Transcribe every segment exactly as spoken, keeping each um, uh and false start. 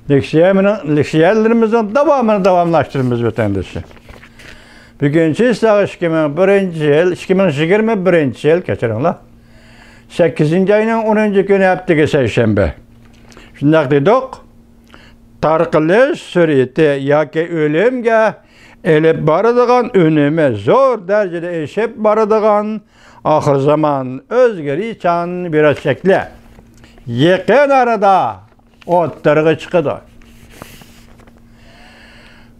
لېكسىيە مېنىڭ، لېكسىيەلىرىمىزنىڭ داۋامىنى داۋاملاشتۇرىمىز، ۋەتەندىشىم. بۈگۈنچە ساغ ئىككى مىڭ بىرىنچى يىل، ئىككى مىڭ يىگىرمە بىرىنچى يىل، كەچۈرۈڭلار. سەككىزىنچى ئاينىڭ ئونىنچى كۈنى، ھەپتىگە سەيشەنبە. شۇنداق دېدۇق. تارقىلىش سۈرئىتى ياكى ئۆلۈمگە ئېلىپ بارىدىغان ئۈنۈمى زور دەرىجىدە ئېشىپ بارىدىغان ئاخىر زامان ئۆزگىرىشچان ۋىرۇس شەكلى يېقىن ئارىدا ئوتتۇرىغا چىقىدۇ.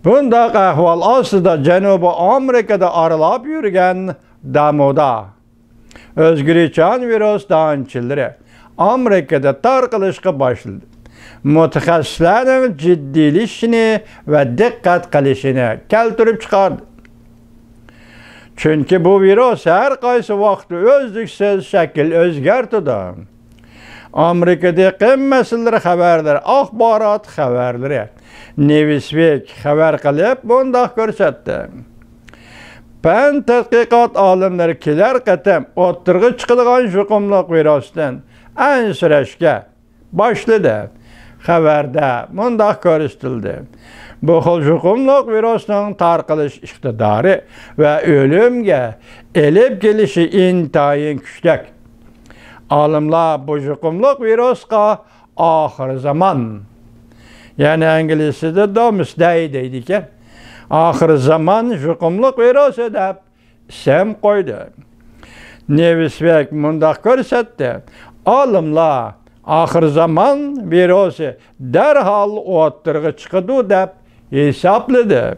بۇنداق ئەھۋال ئاستىدا جەنۇبىي ئامېرىكىدا ئارىلاپ يۈرگەن دامۇدا ئۆزگىرىشچان ۋىرۇس دانچىلىرى ئامېرىكىدا تارقىلىشقا باشلىدى. مۇتەخەسسىسلەرنىڭ جىددىيلىشىشىنى ۋە دىققەت قىلىشىنى كەلتۈرۈپ چىقاردى. چۈنكى بۇ ۋىرۇس ھەر قايسى ۋاقىتتا ئۈزلۈكسىز شەكىل ئۆزگەرتىدۇ. ئامېرىكىدا ئېقىم مەسىلىلىرى خەۋەرلىرى، ئاخبارات خەۋەرلىرى، نېۋىسۋىك خەۋەر قىلىپ مۇنداق كۆرسەتتى. پەن تەتقىقات ئالىملىرى كېلەر قېتىم ئوتتۇرىغا چىقىدىغان يۇقۇملۇق ۋىرۇستىن ئەنسىرەشكە باشلىدى. خەۋەردە مۇنداق كۆرسىتىلدى: بۇ خىل يۇقۇملۇق ۋىرۇسنىڭ تارقىلىش ئىقتىدارى ۋە ئۆلۈمگە ئېلىپ كېلىشى ئىنتايىن كۈچلۈك. ئالىملار بۇ يۇقۇملۇق ۋىرۇسقا ئاخىر زامان، يەنى ئىنگلىزچىدا دومسدەي دەيدىكەن، ئاخىر زامان يۇقۇملۇق ۋىرۇسى دەپ ئىسىم قويدى. نېۋىسۋېك مۇنداق كۆرسەتتى: ئالىملار ئاخىر زامان ۋىرۇسى دەرھال ئوتتۇرىغا چىقىدۇ دەپ ھېسابلىدى.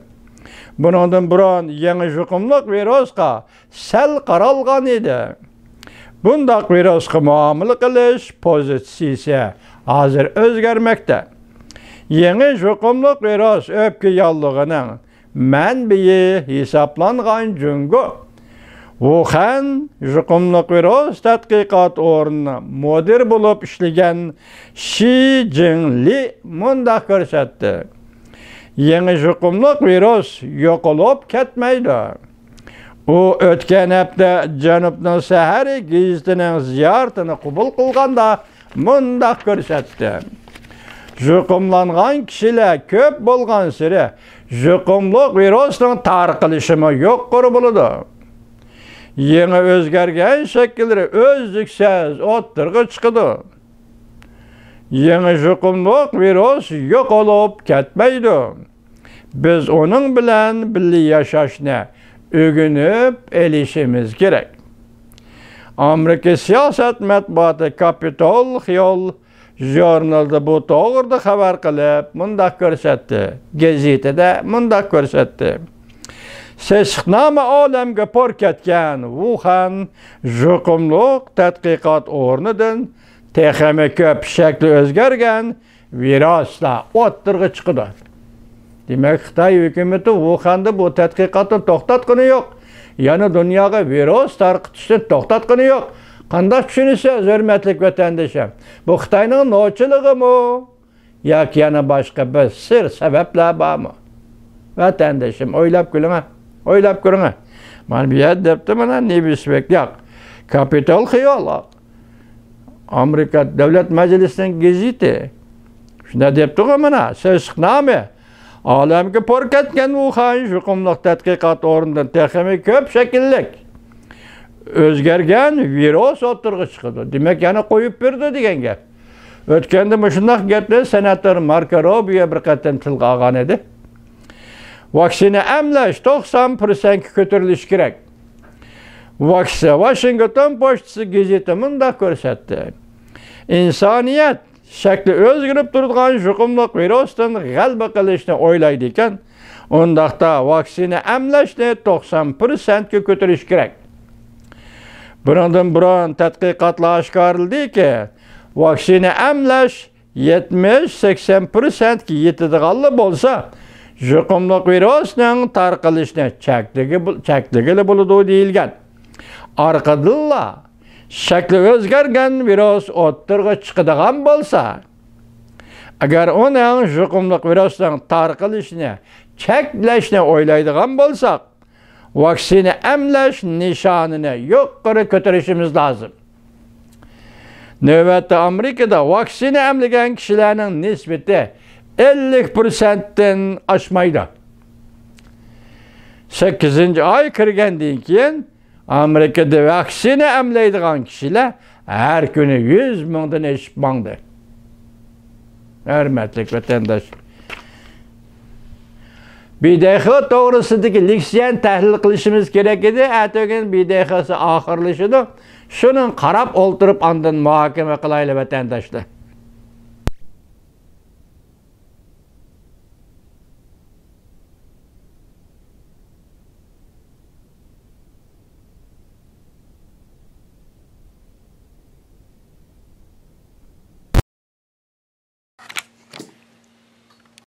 بۇنىڭدىن بۇرۇن يېڭى يۇقۇملۇق ۋىرۇسقا سەل قارالغان ئىدى. بۇنداق ۋىرۇسقا مۇئامىلە قىلىش پوزىتسىيىسى ھازىر ئۆزگەرمەكتە. يېڭى يۇقۇملۇق ۋىرۇس ئۆپكە ياللۇغىنىڭ مەنبىيى ھېسابلانغان جۇڭگو ۋۇخەن يۇقۇملۇق ۋىرۇس تەتقىقات ئورنىنىڭ مۇدىرى بولۇپ ئىشلىگەن شى جىڭلى مۇنداق كۆرسەتتى: يېڭى يۇقۇملۇق ۋىرۇس يوقىلىپ كەتمەيدۇ. ئۇ ئۆتكەن ھەپتە جەنۇبنىڭ سەھەرى گېزىتىنىڭ زىيارىتىنى قوبۇل قىلغاندا مۇنداق كۆرسەتتى: يۇقۇملانغان كىشىلەر كۆپ بولغانسېرى يۇقۇملۇق ۋىرۇسنىڭ تارقىلىشىمۇ يۇقىرى بولىدۇ. يېڭى ئۆزگەرگەن شەكىللىرى ئۈزلۈكسىز ئوتتۇرىغا چىقىدۇ. يېڭى يۇقۇملۇق ۋىرۇس يوقىلىپ كەتمەيدۇ. بىز ئۇنىڭ بىلەن بىللە ياشاشنى ئۆگىنىپ ئېلىشىمىز كېرەك. ئامېرىكا سىياسەت مەتبۇئاتى كاپىتول خىيول ژۇرنىلىدا بۇ توغرىدا خەۋەر قىلىپ مۇنداق كۆرسەتتى، گېزىتىدە مۇنداق كۆرسەتتى: سېسىقنامە ئالەمگە پۇر كەتكەن ۋۇخەن يۇقۇملۇق تەتقىقات ئورنىدىن تېخىمۇ كۆپ شەكلى ئۆزگەرگەن ۋىرۇسلار ئوتتۇرىغا چىقىدۇ. دېمەك، خىتاي ھۆكۈمىتى ۋۇخەندە بۇ تەتقىقاتنى توختاتقىنى يوق. يەنە دۇنياغا ۋىرۇس تارقىتىشنى توختاتقىنى يوق. قانداق چۈشىنىسىز، ھۆرمەتلىك ۋەتەندىشىم؟ بۇ خىتاينىڭ نوچىلىقىمۇ؟ ياكى يەنە باشقا بىر سىر سەۋەبلەر بارمۇ؟ ۋەتەندىشىم، ئويلاپ كۆرۈڭە، ئويلاپ كۆرۈڭە. مانا بۇ يەردە دەپتۇ، مانا نېۋىسۋېك، ياق، كاپىتول خىيول، ئامېرىكا دۆلەت مەجلىسىنىڭ گېزىتى. شۇنداق دەپتۇغۇ مانا، سېسىقنامە. ئالەمگە پۇر كەتكەن ۋۇخەن يۇقۇملۇق تەتقىقات ئورنىدىن تېخىمۇ كۆپ شەكىللىك ئۆزگەرگەن ۋىرۇس ئوتتۇرىغا چىقىدۇ. دېمەك، يەنە قويۇپ بېرىدۇ دېگەن گەپ. ئۆتكەندە مۇشۇنداق گەپنى سېناتور ماركو روبىيو بىر قېتىم تىلغا ئالغان ئىدى. ۋاكسىنا ئەملەش توقسان پىرسەنتكە كۆتۈرۈلۈشى كېرەك. ۋاكس-، ۋاشىنگتون پوچتىسى گېزىتى مۇنداق كۆرسەتتى: ئىنسانىيەت شەكلى ئۆزگىرىپ تۇرىدىغان يۇقۇملۇق ۋىرۇستىن غەلىبە قىلىشنى ئويلايدىكەن، ئۇنداقتا ۋاكسىنا ئەملەشنى توقسان پىرسەنتكە كۆتۈرۈش كېرەك. بۇنىڭدىن بۇرۇن تەتقىقاتلار ئاشكارىلىدىكى، ۋاكسىنا ئەملەش يەتمىش، سەكسەن پىرسەنتكە يېتىدىغانلا بولسا، يۇقۇملۇق ۋىرۇسنىڭ تارقىلىشىنى چەكلىگە-، چەكلىگىلى بولىدۇ دېيىلگەن. ئارقىدىنلا شەكلى ئۆزگەرگەن ۋىرۇس ئوتتۇرىغا چىقىدىغان بولسا، ئەگەر ئۇنىڭ يۇقۇملۇق ۋىرۇسنىڭ تارقىلىشىنى چەكلەشنى ئويلايدىغان بولساق، ۋاكسىنا ئەملەش نىشانىنى يۇقىرى كۆتۈرۈشىمىز لازىم. نۆۋەتتە ئامېرىكىدا ۋاكسىنا ئەملىگەن كىشىلەرنىڭ نىسبىتى ئەللىك پىرسەنتتىن ئاشمايدۇ. سەككىزىنچى ئاي كىرگەندىن كېيىن ئامېرىكىدا ۋاكسىنا ئەملەيدىغان كىشىلەر ھەر كۈنى يۈز مىڭدىن ئېشىپ ماڭدى. ھۆرمەتلىك ۋەتەنداش، ب د ق توغرىسىدىكى لېكسىيەنى تەھلىل قىلىشىمىز كېرەك ئىدى. ئەتىگۈن ب د ق سى ئاخىرلىشىدۇ. شۇنىڭغا قاراپ ئولتۇرۇپ ئاندىن مۇھاكىمە قىلايلى ۋەتەنداشلار.